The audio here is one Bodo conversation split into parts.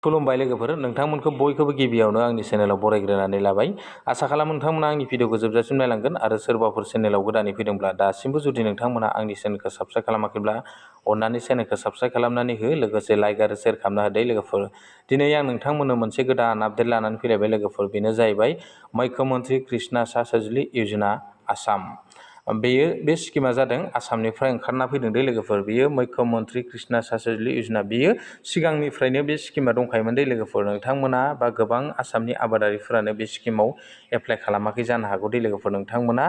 खुलुमबाय लोगोफोर, नोंथांमोनखौ बयखौबो गिबियावनो आंनि चेनेलाव बरायग्रोनानै लाबाय। आसा खालामो नोंथांमोना आंनि भिडिअखौ जोबजासिम नायलांगोन आरो सोरबाफोर चेनेलाव गोदानै फैदोंब्ला दासिमबो जुदि नोंथांमोना आंनि चेनेलखौ साबस्क्राइब खालामाखैब्ला अन्नानै चेनेलखौ साबस्क्राइब खालामनानै हो, लोगोसे लाइक आरो शेयार खालामना होदो लोगोफोर। दिनै आं नोंथांमोननो मोनसे गोदान आपडेट लानानै फैलायबाय लोगोफोर, बेनो जाहैबाय मुख्यमंत्री कृष्णा सा-सजुली योजना आसाम। बे स्किमा जादों आसामनिफ्राय ओंखारना फैदों दे लोगोफोर। बेयो मुख्यमंत्री कृष्णा सा-सजुली योजना, बेयो सिगांनिफ्रायनो बे स्किमा दंखायोमोन दे लोगोफोर। नोंथांमोना बा गोबां आसामनि आबादारिफोरानो बे स्किमाव एप्लाइ खालामाखै जानो हागौ दे लोगोफोर। नोंथांमोना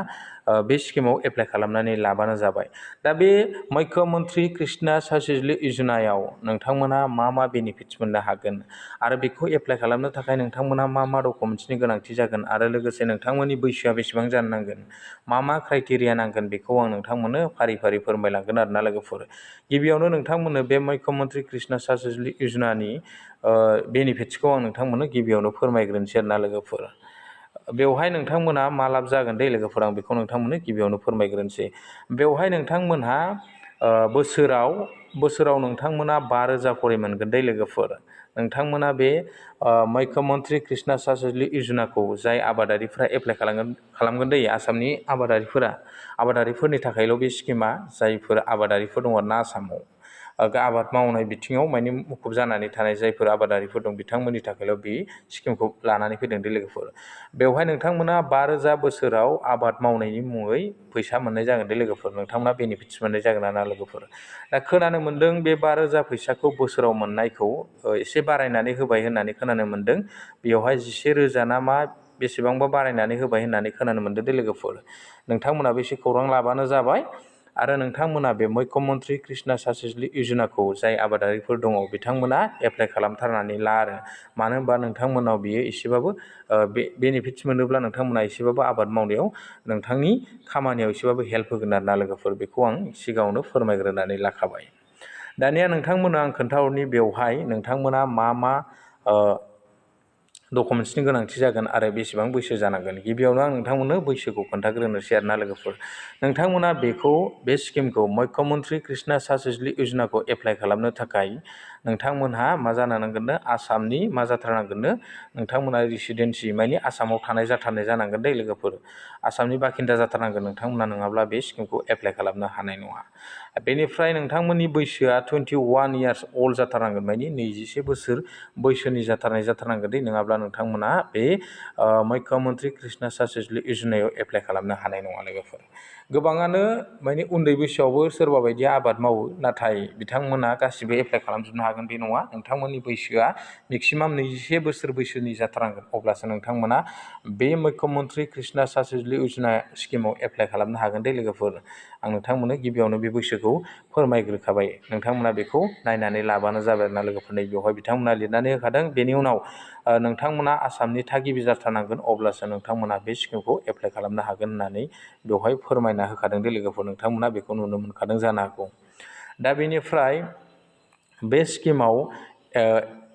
बे स्किमाव एप्लाइ खालामनानै लाबानो जाबाय। दा बे मुख्यमंत्री कृष्णा सा-सजुली योजनायाव नोंथांमोना मा बेनिफिट्स मोननो हागोन आरो बेखौ एप्लाइ खालामनो थाखाय नोंथांमोना मा डकुमेन्ट्सनि गोनांथि जागोन आरो लोगोसे नोंथांमोननि बैसोआ बेसेबां जानो नांगोन, मा क्राइटेरिया नांगोन, बेखौ आं नोंथांमोननो फारि फारि फोरमायलांगोन आरोना लोगोफोर। गिबियावनो नोंथांमोननो बे मुख्यमंत्री कृष्णा सा-सजुली योजनानि बेनिफिट्सखौ आं नोंथांमोननो गिबियावनो फोरमायग्रोनोसै आरोना लोगोफोर। बेवहाय नोंथांमोना मा लाब जागोन दे लोगोफोर, आं बेखौ नोंथांमोननो गिबियावनो फोरमायग्रोनोसै। बेवहाय नोंथांमोनहा बोसोराव नोंथांमोना 5,000 खरि मोनगोन दे लोगोफोर। नोंथांमोना बे मुख्यमंत्री कृष्णा सा-सजुली योजनाखौ जाय आबादारिफ्रा एप्लाइ खालामगोन दे, आसामनि आबादारिफोरनि थाखायल' बे स्किमा, जायफोर आबादारिफोर दङ ना आसामाव आबाद मावनाय बिथिङाव माने मुखुब जानानै थानाय जायफोर आबादारिफोर दं, बिथांमोननि थाखायल' बे स्किमखौ लानानै फैदों दे लोगोफोर। बेवहाय नोंथांमोना 5,000 बोसोराव आबाद मावनायनि मुङै फैसा मोननाय जागोन दे लोगोफोर। नोंथांमोना बेनिफिट्स मोननाय जागोन आरोना लोगोफोर। दा खोनानो मोन्दों बे 5,000 फैसाखौ बोसोराव मोननायखौ एसे बारायनानै होबाय होननानै खोनानो मोन्दों। बेवहाय 11,000 ना मा बेसेबांबा बारायनानै होबाय होननानै खोनानो मोन्दों दे लोगोफोर। नोंथांमोनाबो एसे खौरां लाबानो जाबाय। आरो नोंथांमोना बे मुख्यमंत्री कृष्णा सा-सजुली योजनाखौ जाय आबादारिफोर दङ बिथांमोना एप्लाइ खालामथारनानै ला आरो। मानो होनबा नोंथांमोनाव बियो एसेबाबो बेनिफिट्स मोनोब्ला नोंथांमोना एसेबाबो आबाद मावनायाव नोंथांनि खामानियाव एसेबाबो हेल्प होगोन आरोना लोगोफोर। बेखौ आं सिगाङावनो फोरमायग्रोनानै लाखाबाय। दानिया नोंथांमोना आं खोन्थाहरनि बेवहाय नोंथांमोना मा डकुमेन्ट्सनि गोनांथि जागोन आरो बेसेबां बैसो जानांगोन। गिबियावनो आं नोंथांमोननो बैसोखौ खोन्थाग्रोनोसै आरोना लोगोफोर। नोंथांमोना बे स्किमखौ मुख्यमंत्री कृष्णा सा-सजुली योजनाखौ एप्लाइ खालामनो थाखाय नोंथांमोनहा मा जानो नांगोननो, आसामनि मा जाथारनांगोननो, नोंथांमोना रेसिडेन्सि माने आसामाव थानाय जानांगोन दे लोगोफोर। आसामनि बाखिन्दा जाथारनांगोन नोंथांमोना, नङाब्ला बे स्किमखौ एप्लाइ खालामनो हानाय नङा। बेनिफ्राय नोंथांमोननि बैसोआ 21 इयार्स अल्ड जाथारनांगोन, माने 21 बोसोर बैसोनि जाथारनांगोन दे, नङाब्ला नोंथांमोना बे मुख्यमंत्री कृष्णा सा-सजुली योजनायाव एप्लाइ खालामनो हानाय नङा लोगोफोर। गोबाङानो माने उन्दै बैसोआवबो सोरबा बायदिया आबाद मावो, नाथाय बिथांमोना गासिबो एप्लाइ खालामजोबनो हागोन बे नङा। नोंथांमोननि बैसोआ मेक्सिमाम 21 बोसोर बैसोनि जाथारनांगोन, अब्लासो नोंथांमोना बे मुख्यमंत्री कृष्णा सा-सजुली योजना स्किमाव एप्लाइ खालामनो हागोन दे लोगोफोर। आं नोंथांमोननो गिबियावनो बे बैसोखौ फोरमायग्रोखाबाय। नोंथांमोना बेखौ नायनानै लाबानो जाबाय आरोना लोगोफोर। नै बेवहाय बिथांमोना लिरनानै होखादों। बेनि उनाव नोंथांमोना आसामनि थागिबि जाथारनांगोन, अब्लासो नोंथांमोना बे स्किमखौ एप्लाइ खालामनो हागोन होननानै बेवहाय फोरमायना होखादों दे लोगोफोर। नोंथांमोना बेखौ नुनो मोनखादों जानो हागौ। दा बेनिफ्राय बे स्किमाव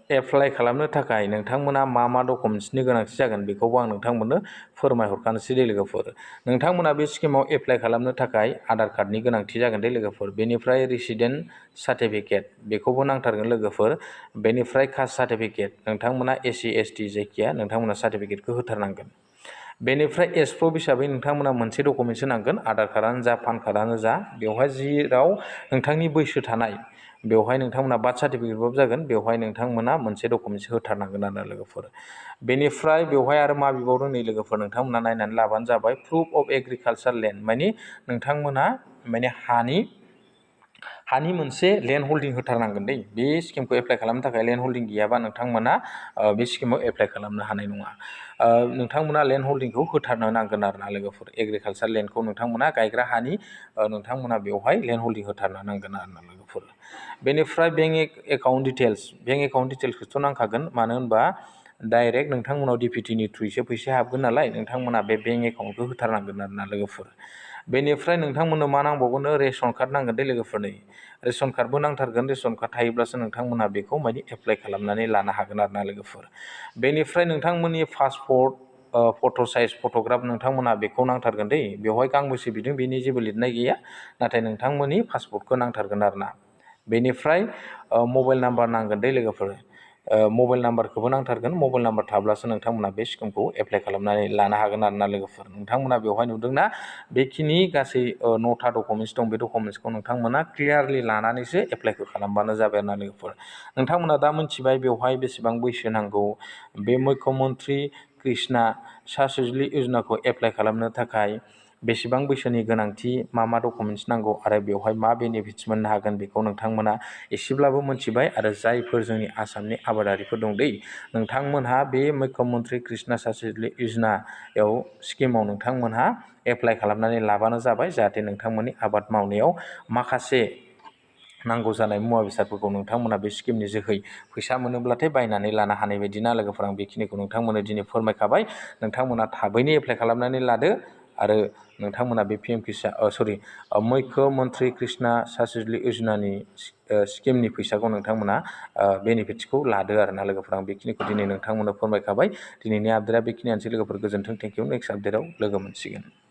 एप्लाइ खालामनो थाखाय नोंथांमोना मा डकुमेन्ट्सनि गोनांथि जागोन बेखौबो आं नोंथांमोननो फोरमायहरखानोसै दे लोगोफोर। नोंथांमोना बे स्किमाव एप्लाइ खालामनो थाखाय आधार कार्डनि गोनांथि जागोन दे लोगोफोर। बेनिफ्राय रेसिडेन्ट सार्टिफिकेट बेखौबो नांथारगोन लोगोफोर। बेनिफ्राय कास्ट सार्टिफिकेट, नोंथांमोना SC ST जायखिया नोंथांमोना सार्टिफिकेटखौ होथारनांगोन। बेनिफ्राय एज प्रुफ हिसाबै नोंथांमोना मोनसे डकुमेन्टस होनांगोन, आधार कार्डआनो जा पान कार्डआनो जा। बेवहाय जेराव नोंथांनि बैसो थानाय, बेवहाय नोंथांमोना बार्थ सार्टिफिकेटबाबो जागोन, बेवहाय नोंथांमोना मोनसे डकुमेन्टस होथारनांगोन आरो लोगोफोर। बेनिफ्राय बेवहाय आरो मा बिबावदों नै लोगोफोर, नोंथांमोना नायनानै लाबानो जाबाय। प्रुफ अफ एग्रिकालचार लेन्ड, माने नोंथांमोना माने हानि मोनसे लेन्ड हल्डिं होथारनांगोन दे। बे स्किमखौ एप्लाइ खालामनो थाखाय लेन्ड हल्डिं गैयाबा नोंथांमोना बे स्किमाव एप्लाइ खालामनो हानाय नङा। नोंथांमोना लेन्ड हल्डिंखौ होथारनो नांगोन आरोना लोगोफोर। एग्रिकालचार लेन्डखौ नोंथांमोना गायग्रा हानि नोंथांमोना बेवहाय लेन्ड हल्डिं होथारनो नांगोन आरोना लोगोफोर। बेनिफ्राय बेंक एकाउन्ट डिटेल्सखौथ' नांखागोन, मानो होनबा डाइरेक्ट नोंथांमोनाव DPTनि थ्रुयैसो फैसा हाबगोन नालाय, नोंथांमोना बे बेंक एकाउन्टखौ होथारनांगोन आरोना लोगोफोर। बेनिफ्राय नोंथांमोननो मा नांबावगोन, रेशन कार्ड नांगोन दे लोगोफोरनो। रेशन कार्डबो नांथारगोन। रेशन कार्ड थायोब्लासो नोंथांमोना बेखौ माने एप्लाइ खालामनानै लानो हागोन आरोना लोगोफोर। बेनिफ्राय नोंथांमोननि पासपर्ट फट' साइज फट'ग्राफ नोंथांमोना बेखौ नांथारगोन दे। बेवहाय गांबेसे बिदों बेनि जेबो लिरनाय गैया, नाथाय नोंथांमोननि पासपर्टखौ नांथारगोन आरोना। बेनिफ्राय मबाइल नाम्बार नांगोन दे लोगोफोर। मबाइल नाम्बारखौबो नांथारगोन। मबाइल नाम्बार थाब्लासो नोंथांमोना बे स्किमखौ एप्लाइ खालामनानै लानो हागोन आरोना लोगोफोर। नोंथांमोना बेवहाय नुदोंना बेखिनि गासै 9था डकुमेन्टस दं। बे डकुमेन्टसखौ नोंथांमोना क्लियारलि लानानैसो एप्लाइखौ खालामबानो जाबाय आरोना लोगोफोर। नोंथांमोना दा मिथिबाय बेवहाय बेसेबां बैसो नांगौ। बे मुख्यमन्त्रि कृष्णा सा-सजुलि यजनाखौ एप्लाइ खालामनो थाखाय बेसेबां बैसोनि गोनांथि, मा मा डकुमेन्टस नांगौ आरो बेवहाय मा बेनिफिट्स मोननो हागोन बेखौ नोंथांमोना एसेब्लाबो मिथिबाय। आरो जायफोर जोंनि आसामनि आबादारिफोर दं नोंथांमोनहा बे मुख्यमन्त्रि कृष्णा सा-सजुलि यजनायाव स्किमाव नोंथांमोनहा एप्लाइ खालामनानै लाबानो जाबाय, जाहाथे नोंथांमोननि आबाद मावनायाव माखासे नांगौ जानाय मुवा बेसादफोरखौ नोंथांमोना बे स्किमनि जोहै फैसा मोनोब्लाथाय बायनानै लानो हानाय बायदि ना लोगोफोर। आं बेखिनिखौ नोंथांमोननो दिनै फोरमायखाबाय। नोंथांमोना थाबैनो एप्लाइ खालामनानै लादो आरो नोंथांमोना बे मुख्यमन्त्रि कृष्णा सा-सजुलि यजनानि स्किमनि फैसाखौ नोंथांमोना बेनिफिट्सखौ लादो आरोना लोगोफोर। आं बेखिनिखौ दिनै नोंथांमोननो फोरमायखाबाय। दिनैनि आपडेटआ बेखिनियानोसै लोगोफोर। गोजोन्थों, थेंक इउ। नेक्स्ट आपडेटआव लोगो मोनसिगोन।